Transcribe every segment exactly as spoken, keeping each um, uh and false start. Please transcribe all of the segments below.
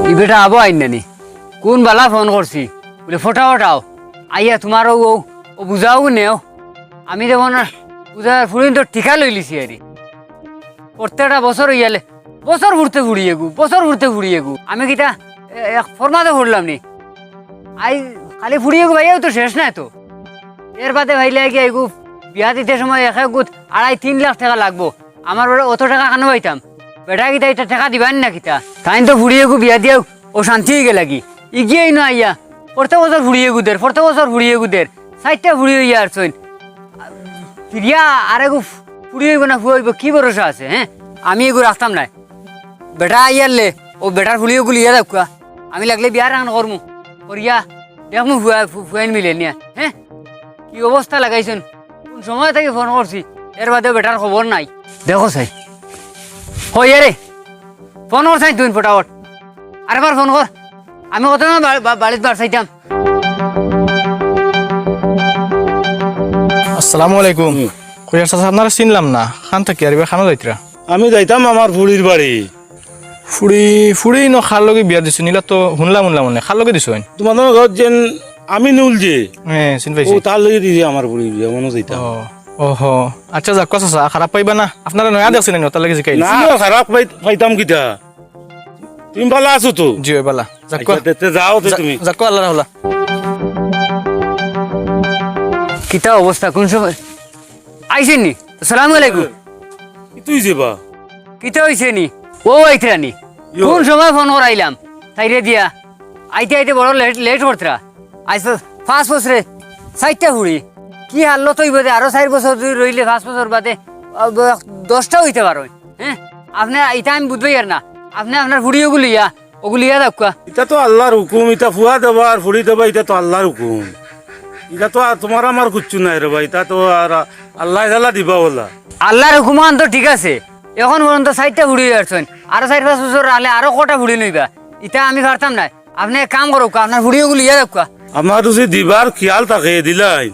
ই বেটা আবো আইন নানি? কুন বালা ফোন করছি, বুলে, "ফটাফট আও, আইয়া তুমার অউ, অউ, অউ বুঝাও নেও।" আমি যেমন বুঝার ফুড়িন্তর ঠিকা লইলিছি আরি। প্রত্যেকটা বছর অইয়ালে, বছর ফুরতে ফুড়ি এগু, বছর ফুরতে ফুড়ি এগু। আমি কিতা এ-, এক ফরমাদে ফুরলাম নি? আই খালি ফুড়ি এগু পাইয়াউ তো শেষ নায় তো। এর বাদে পাইলে কি এগু বিয়া দিতে সময় এক এগুত আড়াই তিন লাখ টেকা লাগবো। আমার বেটা অত টেকা কেনে পাইতাম? বেটা কিতা ইতা টেকা দিবা নি না কিতা? তাইন তো ফুড়ি এগু বিয়া দিয়াউ অউ শান্তি অইগেলাগি। ইগিয়ে ইনো আইয়া, প্রত্যেক বছর ফুড়ি এগু দের, প্রত্যেক বছর ফুড়ি এগু দের। চাইরটা ফুড়ি অইয়া আরছইন। ফিরিয়া আরেগু ফুড়ি অইবো না ফুয়া অইবো, কি ভরসা আছে, হে? আমি এগু রাখতাম নায়। বেটা আইয়ারলে, অউ বেটার ফুড়ি এগু লইয়া যাউক্কা। আমি লাগলে বিয়া রাখান করমু। করিয়া দেখমু ফুয়া, ফু-, ফুয়াইন মিলে নিয়া, হে? কি অবস্থা লাগাইছইন? কুন সময় থাকি ফোন করছি, এর বাদে বেটার খবর নাই। দেখো চাই। হই রে, ফোন করছাইন তুইন ফটাফট। আরেকবার ফোন কর। আমি কত সময় বা-, বা-, বাড়িত বার চাইতাম। আসসালামু আলাইকুম। হুম। কইয়ার চাচা, আপনারে চিনলাম না। খান থাকি আর ইবা খানো যাইতরা? আমি যাইতাম আমার ফুড়ির বাড়ি। ফুড়ি, ফুড়ি ইনো কার লগে বিয়া দিছইন? ইলা তো হুনলাম, হুনলাম মানে। কার লগে দিছইন? তুমার ঘরর যেন আমিনুল যে। হে, চিন পাইছি। অউ তার লগে দিছি আমার ফুড়ির বিয়া, মনো যাইতাম। ও, ওহো। আচ্ছা, যাউক্কা চাচা, খারাপ পাইবা না। আপনারে নয়া দেখছি না, তার লাগি জিকাইলাম। না, খারাপ পাই-, পাইতাম কিতা? তুমি বালা আছো তো? জি, অয় বালা। যাউক্কা। আচ্ছা, তে, তে যাও তে যা-, তুমি। যাউক্কা, আল্লার হাওলা। কিতা অবস্থা, কুন সময় আইছইন নি? আসসালামু আলাইকুম। কিতা অইছে বা? কিতা অইছে নি? অউ আইতরা নি? ইয়ো। কুন সময় ফোন করাইলাম? তাইরে দিয়া। আইতে আইতে বড় লেট, লেট করতরা। আইজ পাঁচ বছরে চাইরটা ফুড়ি। কি হালত অইবো যে আরো চাইর বছর যুদি রইলে পাঁচ বছর বাদে, আ, ব-, দশটা অইতে পারইন। হে? আপনে ইতা আমি বুঝবায় আর না। আপনে আপনার ফুড়ি অগু লইয়া অগু লইয়া যাউক্কা। ইতা তো আল্লার হুকুম, ইতা ফুয়া দেবা আর ফুড়ি দেবা, ইতা তো আল্লার হুকুম। ইতা তো আর তুমার আমার কুচ্ছু নাই রে ভাই, ইতা তো আর আল্লায় তালা দিবা অলা। আল্লার হুকুম আন তো ঠিক আছে, অখন পর্যন্ত চাইরটা ফুড়ি অইয়া আরছইন, আরো চাইর পাঁচ বছর রাখলে আরো কয়টা ফুড়ি লইবা, ইতা আমি পারতাম নায়। আপনে এক কাম করউক্কা, আপনার ফুড়ি অগু লইয়া যাউক্কা। আমার যুদি দিবার খিয়াল থাকে দিলাইন,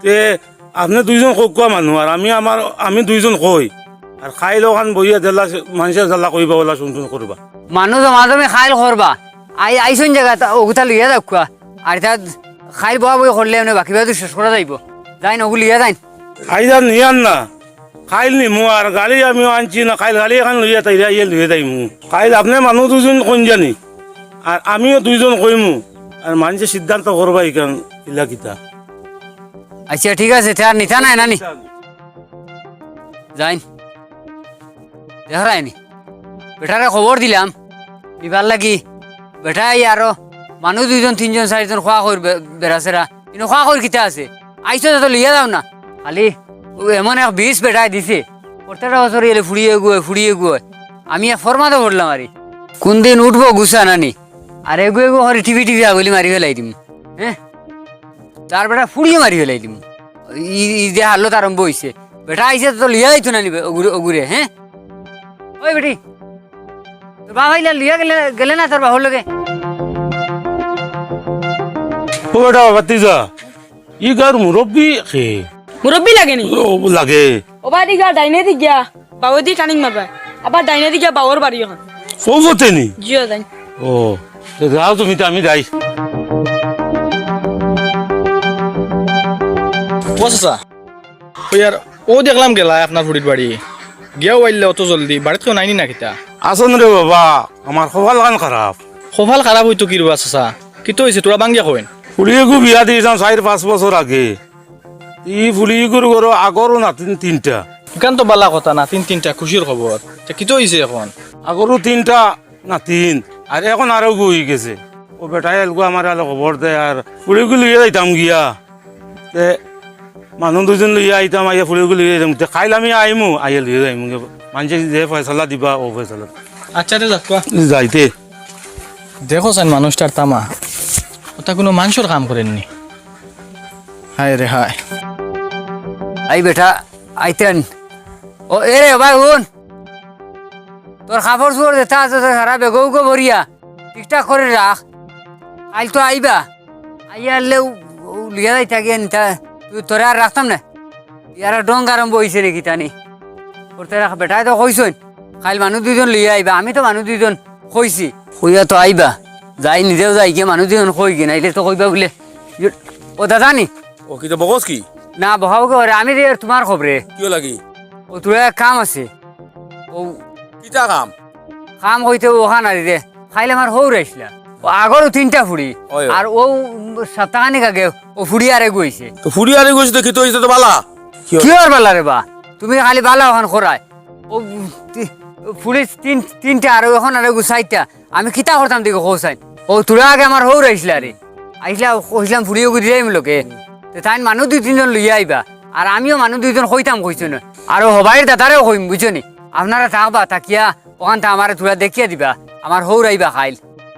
তে আপনে দুইজন কউক্কা মানু, আর আমি আমার, আমি দুইজন কই। আর কাইল অখান বইয়া যেলা মানষে যেলা কইবা অলা হুন হুন করবা। মানু জমাজমি কাইল করবা। আই-, আইছইন যেগা তা অগুতা লইয়া যাউক্কা। আর ইতা কাইল বওয়া বই করলে এমনে বাকি বাদু শেষ করা যাইবো। যাইন অগু লইয়া যাইন। আইজ আর নিয়ার না। কাইল নিমু আর গাড়ি আমিও আনছি না, কাইল গাড়ি এখান লইয়া তাইরে আইয়া লইয়া যাইমু। কাইল আপনে মানু দুইজন কইন জানি। আর আমিও দুইজন কইমু। আর মানষে সিদ্ধান্ত করবা ইখান ইলা কিতা। আচ্ছা, ঠিক আছে, তে আর নিতা নায় নানি? যাইন। দেখরায়নি। বেটারে খবর দিলাম। নিবার লাগি। বেটায় আরো মানু দুইজন, তিনজন, চাইরজন খোয়া কইর বে-, বেড়াছেড়া। ইনো খোয়া কইর কিতা আছে? আইছো যত লইয়া যাও না। খালি অউ এমন এক বিষ বেটায় দিছে। প্রত্যেকটা বছর এলে ফুড়ি এগু অয়, ফুড়ি এগু অয়। আমি এক ফরমাদো পড়লাম আরি। কুনদিন উঠবো গুছা নানি? আর এগু এগু করি টিপি টিপি আগুলি মারি ফালাই দিমু। হে? তার বেটা ফুড়িও মারি ফালাই দিমু। ই, ই যে হালত আরম্ভ অইছে। বেটা আইছে তো লইয়া যাইতো না নি বে, অগুরে, অগুরে, হে? ওই বেটি, তোর বাবা ইলা লইয়া গেলে, গেলে না তোর বাবার লগে? ও বেটা, ভাতিজা, ই গাঁওর মুরব্বি কে? মুরব্বি লাগে নি? ও, লাগে। ও বাড়ি গা ডাইনে দি গিয়া, বাউদি টানিং মারবা। আবার ডাইনে দি গিয়া বাউর বাড়ি অখান। ও বতে নি? জিও যাই। ও, তে যাও তুমি, তে আমি যাই। ও চাচা, ওই আর ও দেখলাম গেলায় আপনার ফুড়ির বাড়ি। গিয়াও আইলা অত জলদি, বাড়িত কেউ নাইনি না কিতা? আছইন রে বাবা, আমার কপালখান খারাপ। কপাল খারাপ অইতো কিরবা চাচা? কিতা অইছে, থুড়া ভাঙ্গিয়া কইন। ফুড়ি এগু বিয়া দিছলাম চাইর পাঁচ বছর আগে। ই ফুড়ি এগুর ঘরো আগরও নাতিন তিনটা। ইখান তো বালা কথা, নাতিন তিনটা, খুশির খবর। তে কিতা অইছে অখন? আগরও তিনটা নাতিন, আর অখন আরোগু অইগেছে। ও বেটায় এলগু আমারে আলো খবর দেয়, আর ফুড়িগু লইয়া যাইতাম গিয়া। তে মানু দুইজন লইয়া আইতাম, আইয়া ফুড়িগু লইয়া যাইতাম। তে কাইল আমি আইমু, আইয়া লইয়া যাইমু। মানষে যে ফয়সালা দিবা, অউ ফয়সালা। আচ্ছা, তে যাউক্কা। যাইতে। দেখো চাইন মানুষটার তামা। অতা কুনু মানষর কাম করের নি। হায় রে হায়। আই বেটা, আইতেন। ও, এ রে, ভাই, হুন। তোর কাপড় চোপড় যেতা আছে, সারা বেগো উগো ভরিয়া ঠিকঠাক করি রাখ। কাইল তো আইবা। আইয়া আনলে উ-, উ-, লইয়া যাইতা গিয়া নিতা। তুই, তোরে আর রাখতাম না। ইয়ারা ডং আরম্ভ অইছে নি কিতা নি? করতে রাখ, বেটায় তো কইছইন। কাইল মানু দুইজন লইয়া আইবা। আমি তো মানু দুইজন কইছি। কইয়া তো আইবা। যাই, নিজেও যাই গিয়া মানুষ দুইজন কই গিয়া, নাইলে তো কইবা বুলে, "ও দাদা নি?" ও কিতা বকস কি? না, বকাবকি করে, আমি রে তুমার খবরে। কিও লাগি? ও তোরা এক কাম আছে। ও কিতা কাম? কাম কইতে অখান আর রে। কাইল আমার হউর আইছলা। ও আগরও তিনটা ফুড়ি। ওই, ওই। আর ও সপ্তাহখানিক আগে ও ফুড়ি আরেগু আইছে। তো ফুড়ি আরেগু আইছে তো কিতা অইছে তো বালা? কিও? কিওর বালা রে বা? তুমি খালি বালা অখান করায়। ও তি-, ফুড়ি তিন-, তিনটা আর অখন আরেগু চাইরটা। আমি কিতা করতাম দেখি কও চাইন। ও তোরা আগে আমার হউর আইছলা রে। আইছলা কইছলাম ফুড়ি ওগু দিলাইমু লগে। তে তাইন মানুষ দুই তিনজন লইয়া আইবা। আর আমিও মানুষ দুইজন কইতাম কইছো না। আর ও হবাইর দাদারেও কইমু, বুঝছো নি? আপনারা থাকবা, থাকিয়া অখানতা আমারে তোরা দেখিয়া দিবা। আমার হউর আইবা কাইল।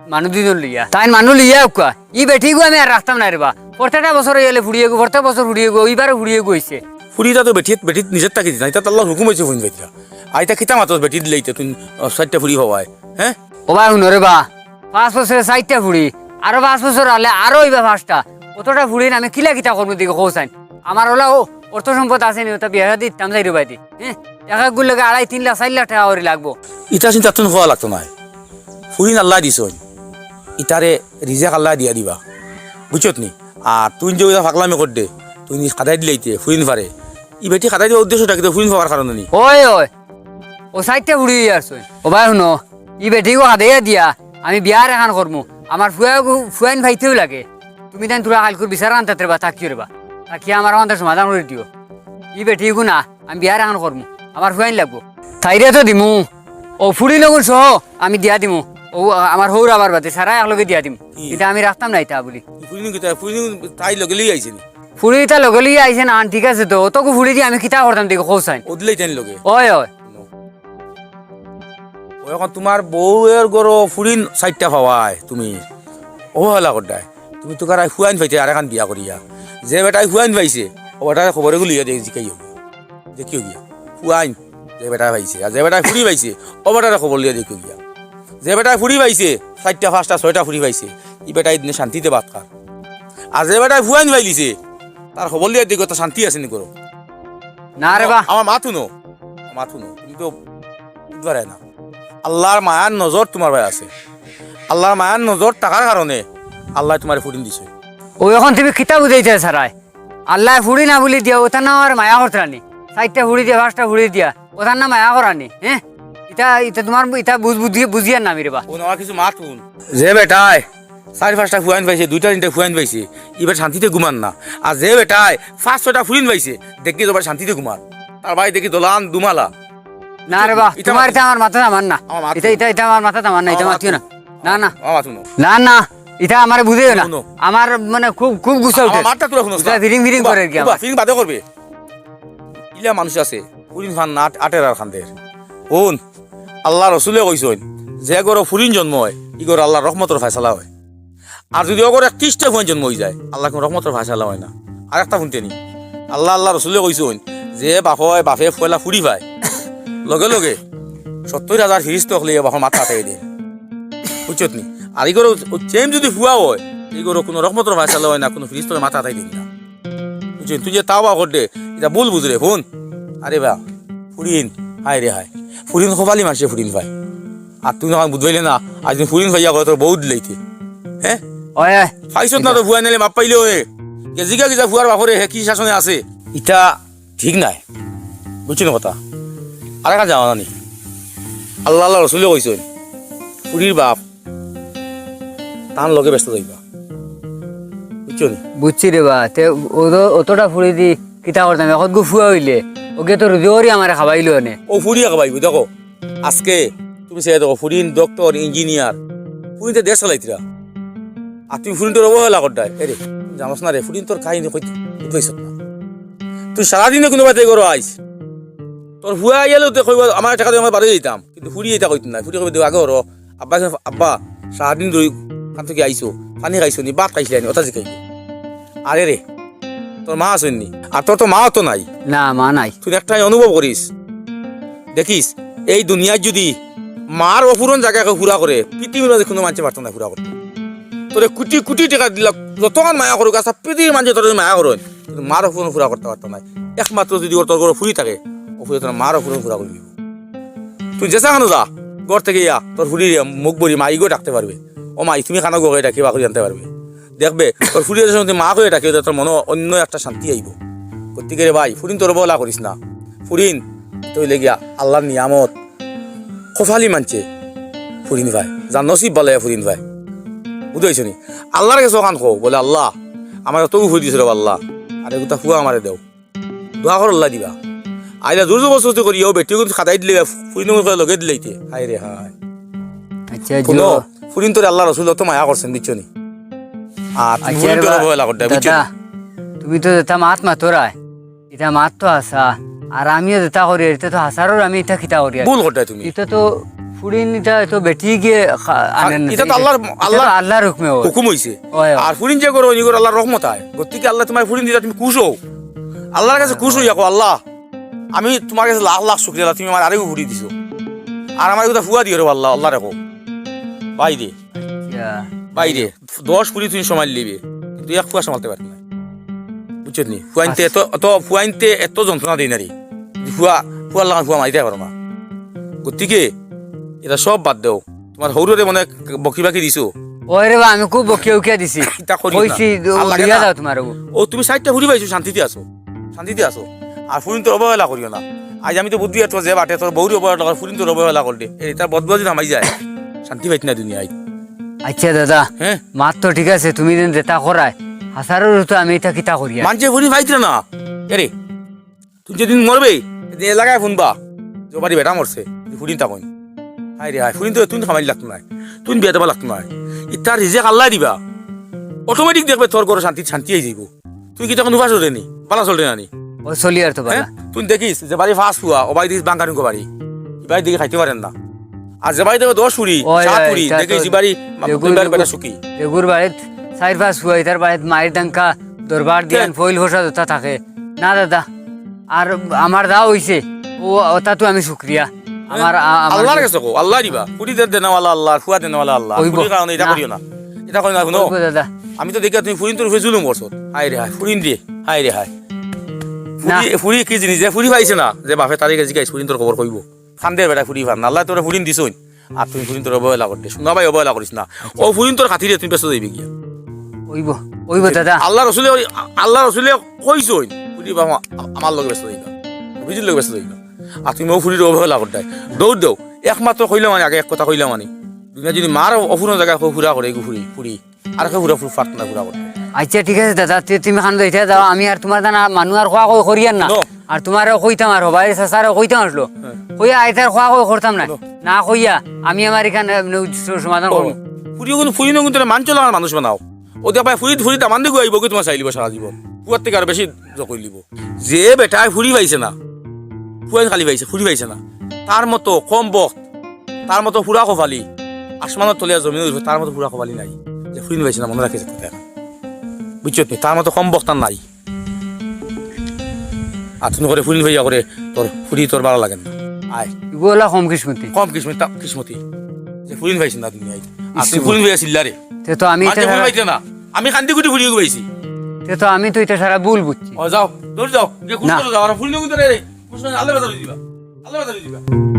মানুষ দুইজন লইয়া। তাইন মানুষ লইয়া আউক্কা। ই বেটিগু আমি আর রাখতাম নায় রে বা। প্রত্যেকটা বছর অইলে ফুড়ি এগু, প্রত্যেক বছর ফুড়ি এগু, ইবারও ফুড়ি এগু অইছে। ফুড়িটা তো বেটিত, বেটিত নিজর থাকি দিতা, ইতা তো আল্লার হুকুম অইছে ফুড়িন বেটিরা। আইতা কিতা মাতস বেটি দিলে ইতা তুই, আহ, চাইরটা ফুড়ি হবায়, হ্যাঁ? ও বা হুনো রে বা, পাঁচ বছরে চাইরটা ফুড়ি, আরো পাঁচ বছর আলে আরো অইবা পাঁচটা। অতটা ফুড়িন আমি কিলা কিতা করমু দেখি কও চাইন। আমার অলা ও অর্থ সম্পদ আছে নি, অতা বিয়া শাদি দিতাম যাই রে বা দি। হ্যাঁ? এক একগুর লগে আড়াই তিন লাখ, চাইর লাখ টেকা করি লাগবো। ইতা চিন্তা তুন কওয়া লাগতো নায়। ফুড়িন আল্লায় দিছইন। ইতারে রিজেক আল্লায় দিয়া দিবা। বুঝছত নি? আর তুই যে অউ ফাকলামি কররে, তুই নিজ কাদাই দিলাইতে, ফুড়িন ফারে। ই বেটি কাদাই দিবার উদ্দেশ্যটা কিতা ফুড়িন ফাওয়ার কারণে নি? ওই, ওই। ও চাইরটা ফুড়ি অইয়া আছইন। ও বা হুনো, ই বেটিগু কাদাইয়া দিয়া আমি বিয়ার এখান করমু। আমার ফুয়া গু-, ফুয়াইন ফাইতেও লাগে। তুমি তাইন তোরা কাইলকুর বিচার আনতাত রে বা, থাকিও রে বা। থাকিয়া আমার অখানতা সমাধান করি দিও। ই বেটিগু না, আমি বিয়ার এখান করমু। আমার ফুয়াইন লাগবো। তাইরে তো দিমু। ও ফুড়ি লগন সহ আমি দিয়া দিমু। ও আ-, আমার হউর আবার বাদে সারা একলগে দিয়া দিমু। কি? ইতা আমি রাখতাম না ইতা বুলি। ফুড়িন কিতা? ফুড়িন তাই লগে লইয়া আইছে নি? ফুড়ি ইতা লগে লইয়া আইছে না, আন ঠিক আছে তো। অতগু ফুড়ি দি আমি কিতা করতাম দেখি কও চাইন। ও দিলাই তাইন লগে? ওই, ওই। ও অখন তুমার বউর ঘরো ফুড়িন চাইরটা পাওয়ায় তুমি অবহেলা কররায়। তুমি তো কারাই ফুয়াইন পাইতে আরেকখান বিয়া করিয়া। যে বেটায় ফুয়াইন পাইছে, ও বেটারে খবরে গুলিয়া দেখ, জিকাইও গিয়া। দেখিও গিয়া। ফুয়াইন যে বেটায় পাইছে, আর যে বেটায় ফুড়ি পাইছে, ও বেটারে খবর লিয়া দেখিও গিয়া। যে বেটায় ফুড়ি পাইছে, চাইরটা, পাঁচটা, ছয়টা ফুড়ি পাইছে, ই বেটায় ইদিনে শান্তিতে ভাত খার। আর যে বেটায় ফুয়াইন পাইলিছে, তার খবর লিয়া দেখো, তার শান্তি আছে নি করো। না রে বা। আমার মাত হুনো, আমার মাত হুনো, তুমি তো বুঝবারে না। আল্লার মায়ার নজর তুমার বায় আছে। আল্লার মায়ার নজর থাকার কারণে আল্লায় তুমারে ফুড়িন দিছে। ও অখন তুমি কিতা বুঝাইতায় চাইরায়? আল্লায় ফুড়ি না বুলি দিয়া, অতা না আর মায়া করতরা নি। চাইরটা ফুড়ি দিয়া, পাঁচটা ফুড়ি দিয়া, অতা না মায়া করা নি, হ্যাঁ? ইতা, ইতা তুমার, ইতা বুঝ-, বুঝি-, বুঝিয়ার না আমি রে বা। ও না, কিছু মাত হুন। যে বেটায় চাইর পাঁচটা ফুয়াইন পাইছে, দুইটা তিনটা ফুয়াইন পাইছে, ই বেটা শান্তিতে ঘুমার না। আর যে বেটায় পাঁচ ছয়টা ফুড়িন পাইছে, দেখি তো বেটা শান্তিতে ঘুমার। তার বাড়ি দেখি দলান দুমালা। না রে বা, ইতা তুমার মাত ইতা আমার মাথাত আমার না। আমার মাত ইতা, হুনো। ইতা, ইতা আমার মাথাত আমার না, ইতা আমার মাত মাতিও না। হুনো। না, না। আমার মাত হুনো। না, না, ইতা আমারে বুঝাইও না। হুনো। আমার মানে খুব, খুব গুসা উঠে। আমার মাতটা তুরা হুনো। গুসা ফিরিং ফিরিং করে আর কি আমার। ফিরিং বাদে করবে। ইলা মানুষ আছে, ফুড়িন ফান না আট-, আটের আর খান্দের। হুন, আল্লার রসুলে কইছইন, যে ঘরো ফুড়িন জন্ম অয়, ই ঘরো আল্লার রহমতর ফয়সালা অয়। আর যুদি অউ ঘরো একত্রিশটা ফুয়াইন জন্ম অইযায়, আল্লার কুনু রহমতর ফয়সালা অয় না। আরেকটা হুনতে নি, আল্লা, আল্লার রসুলে কইছইন, যে বাপয়, বাপে পয়লা ফুড়ি পায়, লগে লগে সত্তইর হাজার ফিরিস্তা অকলে বাপর মাথা আতাই দেইন। বুঝছত নি? আর ই ঘরো same যুদি ফুয়া অয়, ই ঘরো কুনু রহমতর ফয়সালা অয় না, কুনু ফিরিস্তায় মাথা আতাই দেইন না। বুঝছইন? তুই যে তাওবা কররে, ইটা ভুল বুঝরে, হুন। আরে বা, ফুড়িন, হায় রে হায়। ফুড়িন কপালি মানষে ফুড়িন পায়। আর তুই না বুঝবাইলে না, আইজ দিন ফুড়িন পাইয়া করে তোর বউ দিলাইতে। হ্যাঁ? ওই, ওই। পাইছত না তো ফুয়া নাইলে বাপ পাইলে অয়। গেজিগা গিয়া ফুয়ার বাপরে হে কি শাসনে আছে? ইটা ঠিক নায়। বুঝছো নি কথা? আরেকখান জানো না নি? আল্লা, আল্লা রসুলে কইছইন, ফুড়ির বাপ তান লগে বেহেস্তো যাইবা। বুঝছো নি? বুঝছি রে বা, তে অত-, অতটা ফুড়ি দি কিতা করতাম? একটগু ফুয়া অইলে, অগিয়ে তো রুজি করি আমারে খাবাইলো অনে। অউ ফুড়িয়ে খাবাইবো, দেখো। আজকে তুমি চাইয়া দেখো, ফুড়িন ডক্টর, ইঞ্জিনিয়ার, ফুড়িনতে দেশ চালাইতরা। আর তুমি ফুড়িনতর অবহেলা কররায়। এরে, জানোস না রে, ফুড়িনতর কাহিনী কইতে বুঝবাইছত না। তুই সারাদিনে কুনু বাদে ঘরো আইস, তোর ফুয়া আইলেও তে কইবো, "আমার টেকা দে, আমি বারে যাইতাম।" কিন্তু ফুড়ি ইটা কইতো নায়। ফুড়ি কইবো, "দেও আগে অরো।" আব্বা, আব্বা, সারাদিন ধরি কাম থাকি আইছো, পানি খাইছো নি, ভাত খাইছলায় নি, অতা জিকাইবো। আরে রে, তোর মা আছইন নি? আর তোর তো মাও তো নাই। না, মা নাই। তুই একটা অনুভব করিস, দেখিস, এই দুনিয়াত যুদি মার অপূরণ জাগা কেউ পুরা করে, পৃথিবীর মাঝে কুনু মানষে পারতো নায় পুরা করতে। তোরে কুটি কুটি টেকা দিলা, যতখান মায়া করুক, আচ্ছা, পৃথিবীর মানষে তোরে মায়া করইন, কিন্তু মার অপূরণ পুরা করতে পারতো নায়। একমাত্র যুদি অউ তোর ঘরো ফুড়ি থাকে, অউ ফুড়িয়ে তোর মার অপূরণ পুরা করি দিবো। তুই যেছাখানো যা, ঘর থাকি ইয়া, তোর ফুরিরে মুখ ভরি মাই গো ডাকতে পারবে। ও মাই, তুমি কানো গো কইয়া ডাকি বা করি আনতে পারবে। দেখবে, তোর ফুরিরে যখন তুই মা কইয়া ডাকি, তোর মনো অন্য একটা শান্তি আইবো। গতিকে রে ভাই, ফুরিনতর অবহেলা করিস না। ফুরিন, তো অইলে গিয়া আল্লার নিয়ামত, কপালি মানষে ফুরিন পায়, যার নসিব ভালা ফুরিন পায়। বুঝছো নি? আল্লার গেছে অখান কও, বলে, "আল্লা, আমারে অতগু ফুরি দিছো রে আল্লা, আর এগুতা ফুয়া আমারে দেও।" দোয়া কর, আল্লায় দিবা। আইলা জোর জবরদস্তি করিয়া অউ বেটিও কিন্তু খাদাই দিলে, ফুরিনও লগে দিলাইতে। হায় রে হায়। আচ্ছা, হুনো, ফুরিনতরে আল্লার রসুল অত মায়া করছইন, বুঝছো নি? আর তুমি আচ্ছা রে ফুরিনতরে বা-, অবহেলা কররায়, বুঝছো নি? দাদা, তুমি তো যেতা মাত মাতরায়, ইতা মাত তো হাছা। আর আমিও যেতা করি, ইতা তো হাছারর, আমি ইতা কিতা করি আর? ভুল কররায় তুমি। ইতা তো ফুরিন, ইতা তো বেটি গিয়ে খা-, আ-, আনেন না। ইতা তো আল্লার, ইতা তো আল্লার আল্লার হুকুমে অয়। হুকুম অইছে। অয়, অয়। আর ফুরিন যে করো, ই করো আল্লার রহমত আয়। গতিকে আল্লায় তুমারে ফুরিন দিতা, তুমি খুশ অও। আল্লার গেছে খুশ অইয়া কও, "আল্লা, আমি তুমার গেছে লাখ লাখ শুকরিয়া, আল্লা, তুমি আমারে আরেকগু ফুরি দিছো। আর আমারে এগুতা ফুয়া দিও রে আল্লা, আল্লারে কও।" ভাইরে, আচ্ছা। ভাইরে, দশ ফুরি তুমি সামাইল লিবে, কিন্তু এক ফুয়া সামালতে পারবে না। বুঝছো নি? ফুয়াইন্তে আচ্ছা। এত, অত, ফুয়াইন্তে এত যন্ত্রণা দেয় না রে। ফুয়া, ফুয়ার লাখান ফুয়া মারিতে পারো না। গতিকে ইতা সব বাদ দেও। তুমার হউররে মনে অয় বকি বাকি দিছো। ওই রে বা, আমি খুব বকিয়া উকিয়া দিছি। ইতা করিও না। কইছি, ও, আর লাগে দিয়া না। দাও তুমার ও। ও, তুমি চাইরটা ফুরি পাইছো, শান্তিতে আছো। শান্তিতে আছো। আর ফুরিনতর অবহেলা করিও না। আইজ আমি তো বুদ্ধি আর তোর যে বাটে, তোর বউরে অবহেলা কর, ফুরিনতর অবহেলা কর দে। এরে, তার বদদোয়া যদি হামাই যায়, শান্তি পাইত না দুনিয়াত। আচ্ছা দাদা, হ্যাঁ? মাত তো ঠিক আছে, তুমি যেন যেতা করায়, হাছারর তো আমি ইতা কিতা করি আর? মানষে ফুরি পাইতরা না। এরে, তুমি যেদিন মরবে, এদিন এলাকায় হুনবা যে, "ও বাড়ি বেটা মরছে, ফুরিন তা কইন।" হায় রে হায়, ফুরিন তো তুমি কামাইল লাগতো নায়, তুমি বিয়া দেবা লাগতো নায়। ইতার রিজেক আল্লায় দিবা, automatic দেখবে তোর ঘরো শান্তি, শান্তি আই যাইবো। তুই কিতা কুনু উপাস রে নি, বালা চলরে না নি? ও চলি আর তো বালা। হ্যাঁ? তুই দেখিস যে বাড়ি ফাস ফুয়া, ও বাড়ি দেখিস বাঙ্গারুঙ্গ বাড়ি, ই বাড়ি দেখি খাইতে পারেন না। আর যে বাড়ি দেখবে দশ ফুরি, ওই, সাত ওই, ফুরি, ইতা দেখিস তো ই বাড়ি মা-, লেগুর, দুই বাড়ি লেগুর, বেটা সুখী। লেগুর বাড়িত চাইর পাঁচ ফুয়া, ইতার বাড়িত মাইর ডাঙ্কা, দরবার দিয়ান, হ্যাঁ। ফইল খোসা যথা থাকে। না দাদা, আর আমার যা অইছে, ও, ওটা তো আমি শুকরিয়া। আমার, আ-, আমার আল্লাহর গেছে কও, আল্লাহ দিবা। ফুরি দে-, দেনেওয়ালা আল্লাহ, আর ফুয়া দেনেওয়ালা আল্লাহ। অইবো। ফুরির কারণে ইটা না। করিও না। ইটা করিও না, হুনো। অইবো দাদা। আমি তো দেখিয়ার তুমি ফুরিন্তর উপরে জুলুম করছো। হায় রে হায়, ফুরিন রে, হায় রে হায়। না। ফুরি, ফুরি কি জিনিস? যে ফুরি পাইছে না, যে বাপে তারে গেছে জিগাইছে, ফুরিন্তর খবর কইবো। কান্দের বেটা ফুরি পার না। আল্লায় তোরে ফুরিন দিছইন। আর তুমি ফুরিন্তর অবহেলা করতে। সোনা ভাই, অবহেলা করিস না। ও ফুরিন্তর খাতিরে তুমি বেঁচে যাইবে গিয়া। অইবো, অইবো দাদা। আল্লাহ রসুলে, আল্লাহ রসুলে কইছইন, ফুরি বাবা আমার লগে বেঁচে যাইবা। ফুরির লগে বেঁচে যাইবা। আর তুমি ও ফুরির অবহেলা করতে। দৌড় দেও। একমাত্র কইলাম মানে, আগে এক কথা কইলাম মানে। দুনিয়া যদি মার অফুরন জায়গায় কো ফুরা করে, এগু ফুরি, ফুরি। আর কেউ ফুরা ফুর ফাট না ফুরা করতে। আচ্ছা, ঠিক আছে দাদা, তে তুমি খান যাইতে যাও, আমি আর তোমার জানা মানু আর খোয়া কই করিয়ার না। নো। আর তোমারে কইতাম আর হবাই চাচারে কইতাম আসলো। হ্যাঁ। কইয়া আইতার খোয়া কই করতাম না। নো। না কইয়া আমি আমার এখানে এমনি উদ্দেশ্য সমাধান ও, করবো। ফুরিও কিন্তু ফুরি নগুন তোরা মানচো লাগার মানুষ বানাও। ও দেখবায় ফুরি, ফুরি দামান দিয়ে গুয়াইবো কি তোমার চাইলিব সারা জীবন। ফুয়ার থেকে আর বেশি জকইলিব। যে বেটায় ফুরি পাইছে না, ফুয়াইন খালি পাইছে, ফুরি পাইছে না, তার মতো কম বখত, তার মতো ফুরা কপালি, আসমানর তলে আর জমিনর উপরে তার মতো ফুরা কপালি নাই, যে ফুরিন পাইছে না, মনে রাখিস কথা। বুঝছত নি? তার মতো কম বখত আর নাই। আর তুমি করে ফুরিন পাইয়া করে তোর ফুরি তোর ভালা লাগে না। আয়। ইগু অলা কম কিসমতি। কম কিসমতি, তা-, কিসমতি। যে ফুরিন পাইছে না দুনিয়াত। আর তুমি ইসু। ফুরিন পাইয়া চিল্লা রে। তে তো আমি মাঝে ইটা ফুরিন সারা পাইছে না। আমি কান্দি কুটি ফুরিন পাইছি। তে তো আমি তো ইটা সারা ভুল বুঝছি। ও যাও, দৌড় যাও। গিয়ে খুশ না। করে যাও। আর ফুরিন কিন্তু রে, খুশ করে আল্লাহ বাজার দিবা। আল্লাহ বাজার দিবা।